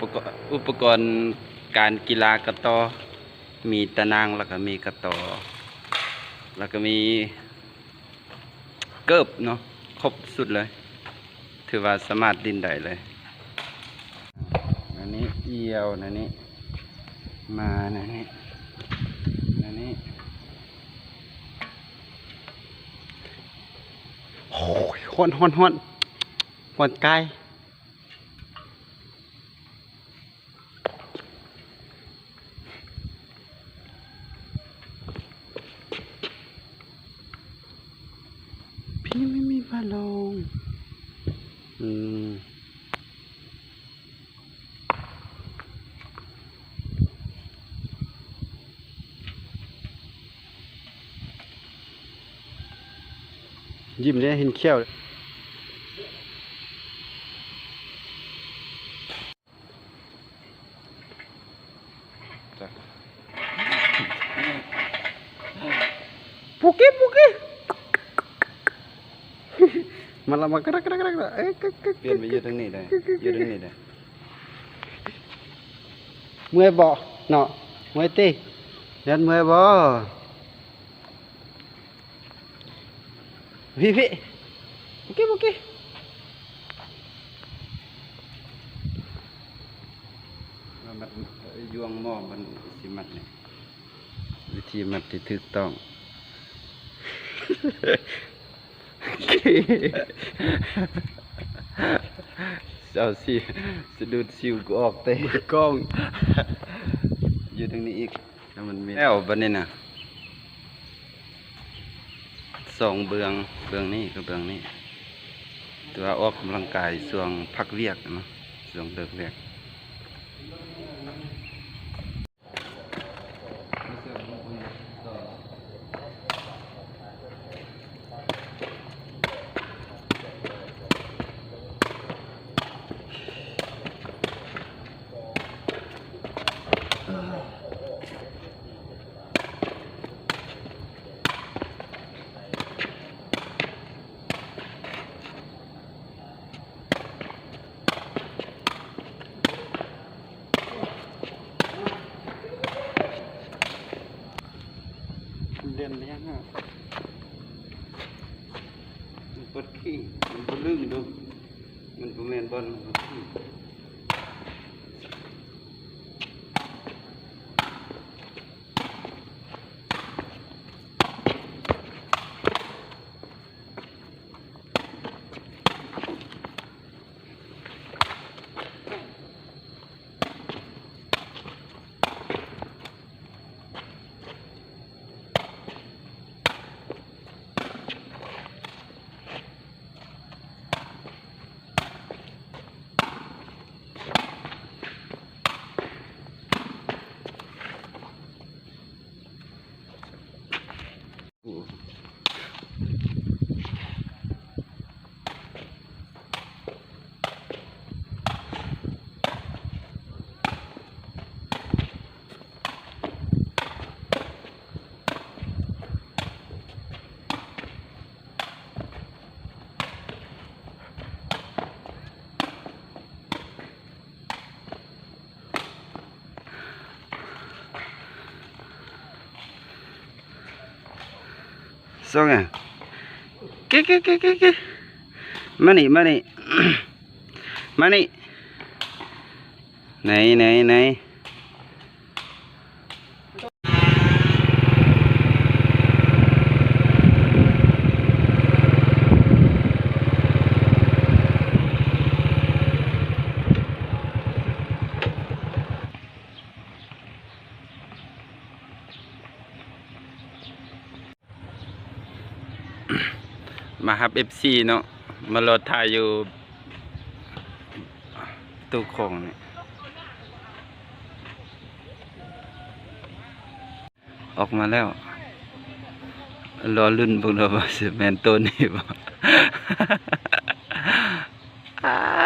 ປະກອນ ອຸປະກອນການກິລາກະຕໍ້ ມີຕາໜ່າງ ແລ້ວກະມີກະຕໍ້ ແລ້ວກະມີເກີບເນາະ ຄົບຊຸດເລີຍ ຖືວ່າສາມາດຫຼິ້ນໄດ້ເລີຍ. ອັນນີ້ອຽວ ອັນນີ້ ມາ ອັນນີ້ ອັນນີ້ ໂອ້ຍ ຮ້ອນ ຮ້ອນ ຮ້ອນ ຮ້ອນກາຍ. ພີ່ ໄມ່ມີບາລົງ ອືມ. ຍິ້ມແດ່ ເຫັນແຂ້ວ. ປຸກກີ້ ປຸກກີ້ ມາລະ ມາກະກະກະກະ ເອີ ກະກະ ປ່ຽນໄປຢູ່ທາງນີ້ໄດ້ ຢູ່ທາງນີ້ໄດ້. ເມື່ອຍບໍ່ເນາະ? ເມື່ອຍຕິ? ຢ້ານເມື່ອຍບໍ່? ພີ້ ພີ້ ໂອເຄ ໂອເຄ. ມາມັດ ເອີ ຢວງໝໍ້ ມັນຊິມັດນີ້ ວິທີມັດທີ່ຖືກຕ້ອງ. ເຈົ້າຊິ ສະດຸດຊິວກູອອກເຕະກ້ອງ ຢູ່ທາງນີ້ອີກ. ແລ້ວມັນມີແລ້ວບັດນີ້ນະ ສອງເບື້ອງ ເບື້ອງນີ້ກັບເບື້ອງນີ້ ຖືວ່າອອກກຳລັງກາຍຊ່ວງພັກວຽກເນາະ ຊ່ວງເລີກວຽກ. ເຫຼັ້ນຫຍັງຫັ້ນ? ມັນປົດຂີ້ ມັນບໍ່ລຶ້ງດູ ມັນບໍ່ແມ່ນບ່ອນປົດຂີ້. ສອງ ເກ ເກ ເກ ເກ ເກ ມານີ້ ມານີ້ ມານີ້ ໄນ ໄນ ໄນ. ມາຮັບເອັບຊີເນາະ ມາລໍຖ້າຢູ່ຕູ້ຂອງນີ້ ອອກມາແລ້ວ ລໍລຸ້ນເບິ່ງເດີວ່າຊິແມ່ນໂຕນີ້ບໍ່. ອ້າ